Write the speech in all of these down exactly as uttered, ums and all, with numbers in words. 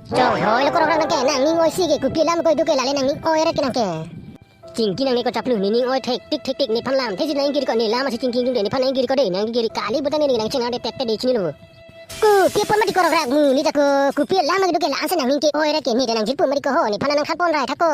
Chok hoi lo korok rang ke, nangning oi si ke, kopi alam ko idu ke, lale nangning oi ret ke nang ke. Chingki nangne ko chaplu, nening oi thektik thektik, nephan lamthe si nang ingkiri ko, ne lam asi chingki ingtung de, nephan nang ingkiri ko de, nang ingkiri kali butang ne nang chingki de tek tek de chinilo. Kopi apot mati korok rang, monit ako, kopi alam ke idu ke, la-an si nangning ke oi ret ke, ne de nang jirpo mati ko ho, nephan nang thanpon rai thak ko.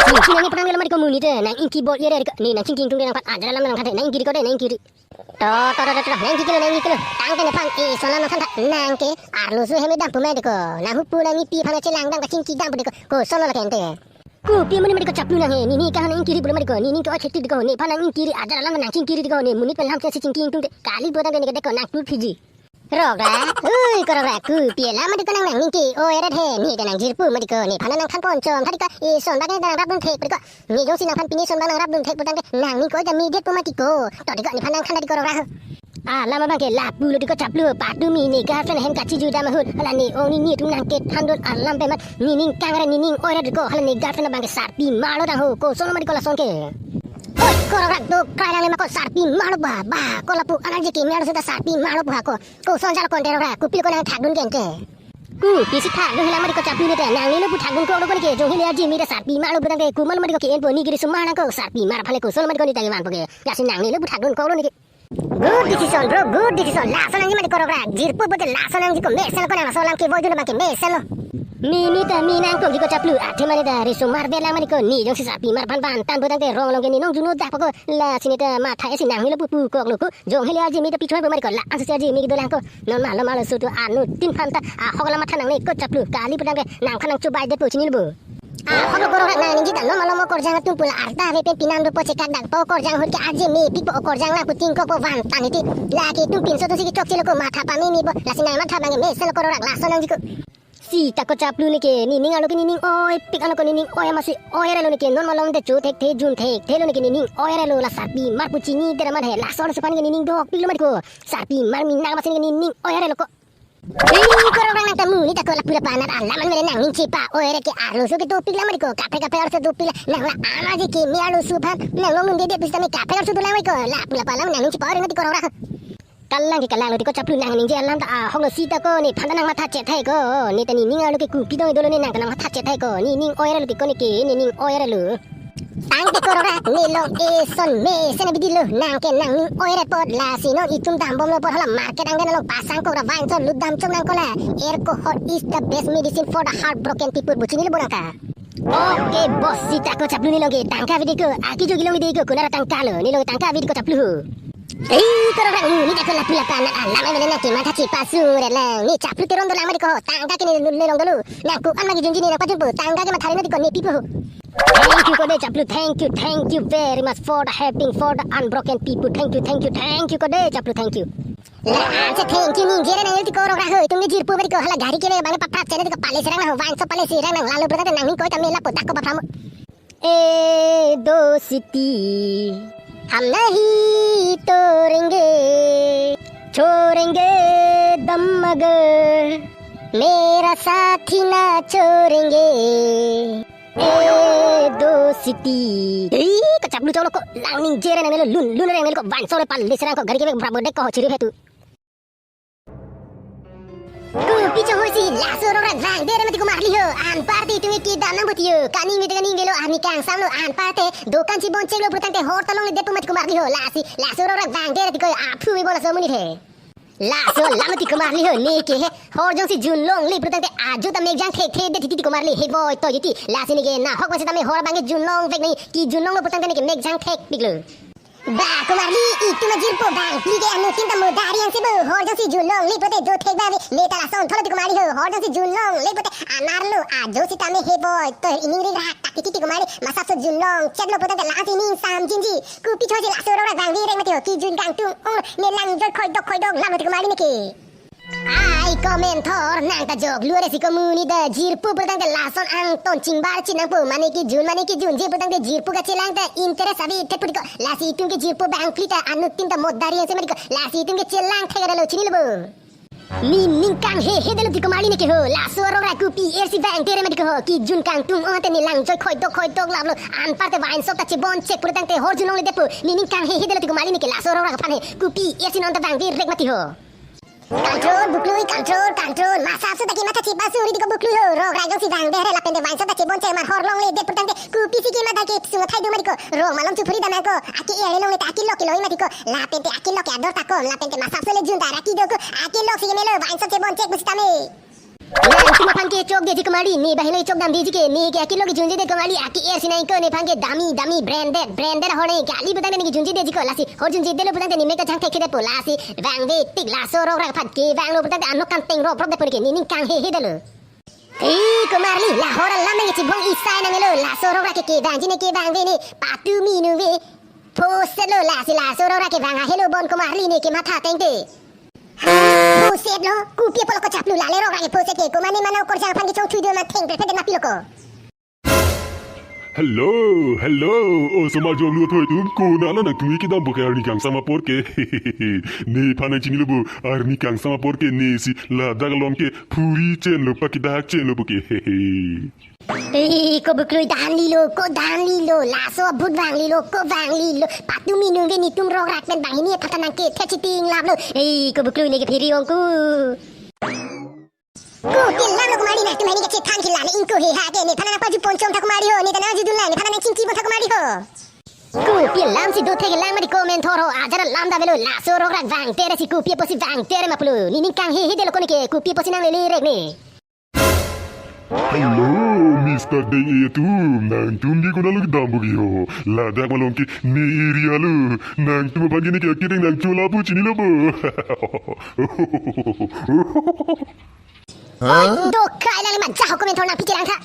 Chingki nangne pran nang mati ko monit de, nang ingki bol ye ret ko, ne nang chingki ingtung de nangphan ajar alam nang thanthe, nang ingkiri ko de, nang ingkiri. To, to, to, to, to, nang ingkiri lo, nang ingkiri lo. Tangte nephan eson alam nang thantha, nang ke arloso hem dampo mati ko. Nang hupu nang ipi aphan chelang dam kachingki dampo de ko. Koson lo la ke ante. Kopi amonit mati ko chaplu nang he. Nening ke nang ingkiri pulo mati ko. Nening ke oi thektik de ko. Nephan nang ingkiri ajar alam nang chingkiri de ko. Ne monit pen lamthe si chingki ingtung de. Kali butang ne ke de ko nang tu Fiji. Rok rang. Ui, korok rang. Kopi alam mati ko nang nangning ke oi ret he. Ne de nang jirpo mati ko. Nephan nang thanpon chom thari ko. Eson bak ne nang rapdun thek puri ko. Ne jongsi nangphan pini eson bak nang rapdun thek putangte nangning ko jam mi det po mati ko. To de ko nephan nang than de korok rang. Alam abang ke lapu lo de ko chaplu, patumi ne girlfriend hem kachiju dam ahut. Hala ne ong ne nitum nang kethandun alam pemat. Nening kangre nening oi ret ko. Hala ne girlfriend abang ke sarpi mar lo dang ho. Koson lo mati ko lason ke. Oi, korok rang, dokrai lang le ma ko sarpi mar lo ba, ba, ko lapu anan je ke mer lo seta sarpi mar lo ba ko. Koson jalo konte rok rang, kopi lo ko nang thakdun ke ante. Kopisi thakdun hilang mati ko chaplu ne te, nangne lo pu thakdun kok lo ko ne ke, jong hile aji mi ta sarpi mar lo putangte, komat lo mati ko ke-enpo, ne ke riso mar nang ko sarpi mar aphan le koson lo mati ko ne ta ke vanpo ke. Lasi nangne lo pu thakdun kok lo ne ke. Good decision, bro, good decision. Lason nangji mati korok rang. Jirpo pute lason nangji ko mesen lo ko nang lason alam kevoi dun abang ke mesen lo. Mini ta mi nangkok ji ko chaplu, athe mane ta riso mar belang mati ko, ne jongsi sarpi mar aphan vantan putangte rong along ke ne nong juno dak po ko. Lasi ne ta matha esi nangne lo pu pu kok lo ko. Jong hile aji mi ta pi thoi po mati ko, la-an si aji mi kedo lang ko. Non malo malo sutu anuttin aphan ta ahok alam matha nangne ko chaplu, kali putangte nangphan nang chubai det po chinilo bo. Ahok lo korok rang, nangning ji ta non malo mo korjang atum pu la arta ave pen pinan dopo chekak dak po korjang ahut ke aji mepik po, korjang lang pu tingkok po vantan iti. Lake itum pinso atum si kechok chelo ko matha pame me po, lasi nang matha abang ke mesen lo korok rang, lason nangji ko. Sita ko chaplu ne ke, nening alo ke nening oipik, alo ko nening oi amatsi oi ret lo ne ke, non malom te cho thekthe jun thekthe lo ne ke, nening oi ret lo, la sarpi mar pu chini det ra man he, laso arloso aphan ke nening dokpik lo mati ko, sarpi mar mi nang amatsi ne ke nening oi ret lo ko. Ih, korok rang nang ta monit ako lapu lapu anat alam an mele nangning chepa-oi ret ke arloso ke dopik la mati ko, kaprek kaprek arloso dopik la, nang la-an aji ke me arloso aphan, nang long nung dede pusitame kaprek arloso dolang mati ko, lapu lapu alam nangning chepa-oi ret mati korok rang. Kalang ke kalang lo de ko chaplu, nang ningje alam ta ahok lo sita ko, nephan ta nang matha chethai ko, ne ta nening alo ke kopi dong dolo ne nang ta nang matha chethai ko, nening oi ret lo de ko ne ke, nening oi ret lo. Tangte korok rang, ne long eson mesen abidi lo, nang ke nangning oi ret apot lasi non itum dambom lo apot hala market angdeng along pasang kok ra wine so lut dam chom nang ko la, alcohol is the best medicine for the heartbroken people, pu chinilo bo nang ta. Oke, bos, sita ko chaplu ne long ke tangka ave de ko, aki jogi long de ko, konat ra tangka lo, ne long tangka ave de ko chaplu ho. Ei, korok rang, ne jako lapu lapu anat alam mele nang ke matha chepa sung ret lang, ne chaplu teron dolang mati ko, tangka ke ne ne long dolo, nang ko an ma kejunji ne nang pajunpo, tangka ke matha ri nang de ko ne pipo ho. Thank you ko de chaplu, thank you, thank you very much for the helping for the unbroken people, thank you, thank you, thank you ko de chaplu, thank you. La-an si thank you ningje ra nang el ti korok rang ho, itum ke jirpo mati ko, hala gari ke le bang paprap chene ti ko pale serang nang, wine so pale serang nang, lalu berkata nangning ko ta me lapu dak ko paprap mo. ए दो सिटी हम नहीं तोड़ेंगे, छोड़ेंगे दम मगर मेरा साथी ना छोड़ेंगे। ए दो city. Ei, ko chaplu cholo ko, lang ningje ra nang lo, lun lun ra nang lo ko, wine so le pale serang ko, gari ke brabo dek ko chiri hetu. Kopi chonghoi si laso rong rak vangver mati ko marli ho, anparte itum ke kedam nang boti ho, kaning mete kaning velo, arni kangsam lo, anparte dokan chibon chek lo putangte hor ta longle det pu mati ko marli ho, lasi laso rong rak vangver mati ko, aphu me bo laso amonit he. Laso alam mati ko marli ho, ne ke he, hor jongsi jun longle putangte ajo ta mekjang thekthe det titi ko marli he voi to jiti, lasi ne ke nahok ma sitame hor abang ke jun longvek nai, kejun longlo putangte ne ke mekjang thekpik lo. Ba ko marli, itum ajirpo bang, pli ke anuttin ta mudari ang si bo, hor jongsi jun longle pute jo thek ba ave, ne ta lason tholo ti ko marli ho, hor jongsi jun longle pute anar lo, ajo sitame he voi, to ining ring rak tak titi ko marli, masap so jun longchet lo pute la si ning samjinji, kopi chonghoi si laso rong rak vangver mati ho, kejun kangtung ong, ne lang joi khoidok khoidok lam lo ti ko marli ne ke. Ai, comment thor nang ta jok lu are si ko monit ta jirpo putangte lason angton chingbar chin nangpo, mane kejun, mane kejunje putangte jirpo kachelang ta interest ave thet pu ti ko, lasi itum ke jirpo bang pli ta anuttin ta mudari ang si mati ko, lasi itum ke chelang thek ada lo chinilo bo. Nening kanghehe det lo ti ko marli ne ke ho, laso rong rak kopi er si vangver mati ko ho, kejun kangtung ong te ne lang joi khoidok khoidok lam lo, anparte wine so ta chibon chek putangte hor jun longle det pu, nening kanghehe det lo ti ko marli ne ke laso rong rak aphan he, kopi er si non ta vangver rek mati ho. Control, Buklui, control, control. Masap suta kematha chipa suri diko Buklui ho. Rok rai jongsi vangve re lapente vangso ta chebon chek man hor longle det putangte kopisi kematha ke sungo thai do ma diko. Rong malom chuphuri dam nangko. Ake ere longle ta ake lok keloi ma diko. Lapente ake lok ke ador ta kom. Lapente masap sule jun ta raki doko. Ake lok si kemelo vangso chebon chek pusitame. Nangtum aphan ke chokde ji ko mari, ne bahilo chokdamde ji ke, ne ke ake lok ke junjide ko mari, ake er si nangko nephan ke dami, dami, branded, branded ahor ne kali putangte ne ke junjide ji ko lasi, hor junjidelo putangte ne mek ta jang thekthedet po lasi, vangve tik laso rok rak aphan kevanglo putangte anok kanteng rop rop det po ne ke, ne ning kanghehe detlo. Ei, ko marli, la hor alam nang chibong isai nanglo, laso rok rak ke kevangji ne kevangve ne, patumi nungve, phosetlo lasi laso rok rak kevang ahelo bon ko marli ne kematha tengte. Phosetlo, kopi apotlo ko chaplu lale rok rak ke phoset ke, ko mane mano korjang aphan ke chongthui do ma thengpre phe det ma pilo ko. Hello, hello, osomar jonglu athoi atum, konatlo nangtum kedam bo ke arni kangsam apor ke. Nephan nangchinilo bo, arni kangsam apor ke nesi ladak along ke phuri chenlo, pakidak chenlo bo ke. Ei, ko Buklui danlilo, ko danlilo, laso abut vanglilo, ko vanglilo, patumi nungve netum rok rak pen banghini aphan ta nangkethe chiting laplo. Ei, ko Buklui ne ke phiri ongku. Kopi alamlo ko mari nangtum hai ne kachethan ke lale ingko he ha ke nephan nangpaju ponchom tha ko mari ho, ne ta nangju dun lang, nephan nangchingki bon tha ko mari ho. Kopi alam si do thek lang mari comment thor ho, ajar alam davelo, laso rok rak vangtere si kopi apotsi vangtere ma pulo, ne ning kanghehe detlo ko ne ke, kopi apotsi nanglele rek ne. Hello, Mister Deng-e atum, nangtum ke konatlo kedam bo ke ho, ladak malom ke ne area lo, nangtum aphan ke ne ke akiteng nangchola pu chinilo bo. Oi, dokai lale ma jaho comment thor nangpi kelang tha.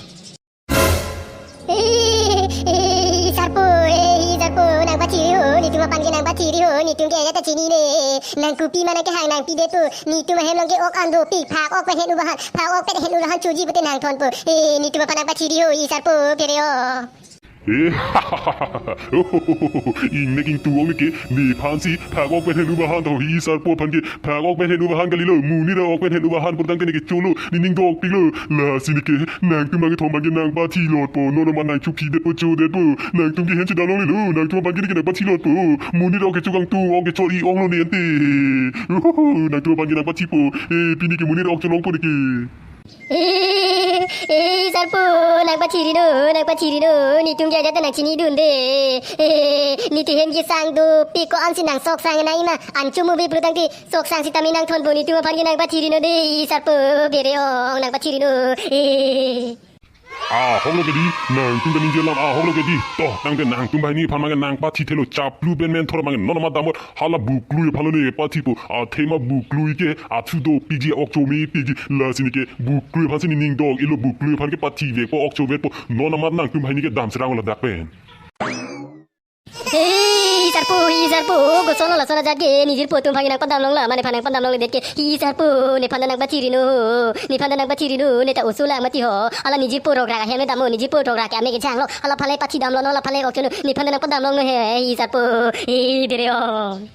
Eh, eh, sarpo, eh, sarpo, nangpachiri ho, netum aphan ke nangpachiri ho, netum ke ajat ta chinine, nang kopi ma nangkehang nangpidet po, netum ahem along ke ok an dopik, phak ok pen hen ubahan, phak ok pen hen ubahan choji pute nangthon po, eh, netum aphan nangpachiri ho, eh, sarpo, phere ho. Eh, ingnek ingtu ong ne ke, nephan si phak ok pen hen ubahan tho, hi sarpo aphan ke phak ok pen hen ubahan kalilo, monit ok pen hen ubahan putangte ne ke cholo, ne ning dopiklo, lasi ne ke nangtum abang kethom abang ke nangpathilot po, non amat nangchukidetpo chodetpo, nangtum ke hen chedam longlelo, nangtum abang ke ne ke nangpathilot po, monit ok ke chukangtu ok ke chori onglo ne ante. Nangtum abang ke nangpathipo, eh, pini ke monit ok cholongpo ne ke. Eh, eh, sarpo, nangpachirino, nangpachirino, netum ke ajat ta nangchinidunde. Eh, netum ahem kesang dopik ko-an si nang sok sang nai ma, an chomo be putangte sok sang sitame nangthon po, netum aphan ke nangpachirino de, sarpo, phere ong, nangpachirino. Eh. Ahoklo ke di, nangtum kaningje alam ahoklo ke di. To, tangte nangtum banghini aphan abang ke nangpathithelo, chaplu pen men thor abang ke non amat damot. Hala Buklui aphanlo ne pathipo, athema Buklui ke athu dopikji, ok chomepikji, lasi ne ke Buklui aphan si ne ning dok-ilo, Buklui aphan ke pathivekpo, ok chovetpo, non amat nangtum banghini ke dam serang ladak pen. Hei, sarpo, hi sarpo, kosonlo lason ajat ke, nejirpo atum aphan ke nangpadam longlo, mane aphan nangpadam longledet ke, hi sarpo, nephan ta nangpachirino, nephan ta nangpachirino, ne ta oso lang mati ho, hala nejirpo rok rak ahem le damlo, nejirpo rok rak ke amek kejanglo, hala aphan le pachidamlo, non hala aphan le ok chono, nephan ta nangpadam longno he, hi sarpo, hi phere ong.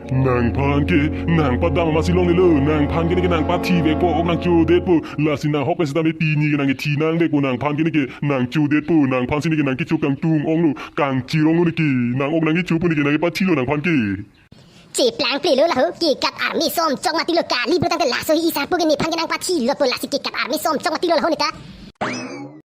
Nangphan ke nangpadam amatsi longlelo, nangphan ke ne ke nangpathivekpo, ok nangchodetpo, lasi nang ahok pen sitame pini ke nangkethi nangvekpo, nangphan ke ne ke nangchodetpo, nangphan si ne ke nangkecho kangtung onglo, kangchir onglo ne ke, nang ok nangkechopo ne ke nangkepathilo nangphan ke. Cheplangplelo laho, kekat arme som chok matilo kali putangte laso hi sarpo ke nephan ke nangpathilotpo, lasi kekat arme som chok matilo laho ne ta.